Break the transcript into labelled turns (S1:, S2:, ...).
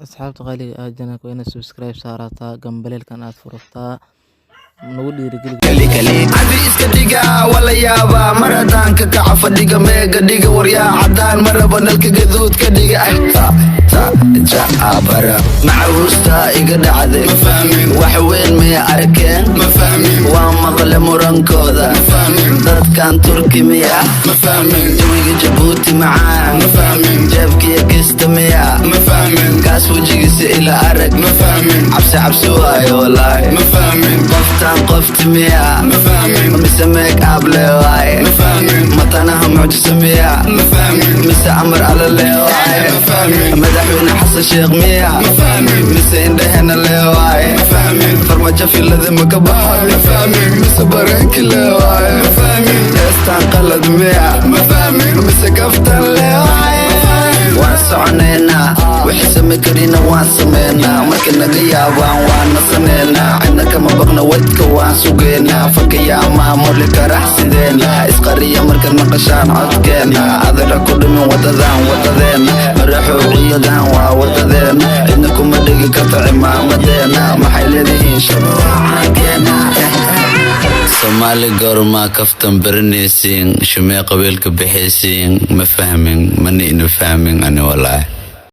S1: Asxaabta qaaliga ah, channelka waa inaad subscribe saarataa, gambaleelkan aad furataa, nagu dhiirigeli.
S2: Cadi iska dhiga, waa la yaabaa mar haddaan ka kaco fadhiga, meega dhiga waryaa caddaan maraba nalka gaduud ka dhiga. Ta ta ja bara macahuusta iga dhacday, wax weyn maya arkeen, waa maqle murankooda. Dadkan Turki miya? Jawiga Jabuuti macaan, jeebkiya gesta miya? Kaas wejigiisa ila arag, cabsi cabsi waayo walaahi. Qoftaan qofti miya mise make up le waaye? Matanaha mucjiso miya mise amar alla le waaye? Madaxweyne Xasan Sheekh miya mise indhahena le waaye? Farmajo filada ma ka baxay mise bareenki le waaye? Heestaan qalad miya mise kaftan le waaye? Waan soconaynaa, wixii same karina waan sameynaa, marka naga yaabaan waan nasaneynaa, cidna kama baqna, wadka waan sugeynaa, fankayaa maamuli karax sideena, isqariya markaad maqashaan codkeena, adara ku dhimin wadadan wadadeena, maraxow ciidan waa wadadeena, cidna kuma dhigi karto cimaamadeena, maxay leedihiin shabacaankeena. Soomaali goormaa kaftan baranaysiin? Shumee qabiilka bixaysiin? Ma fahmin, mana ina fahmin ani walaahi.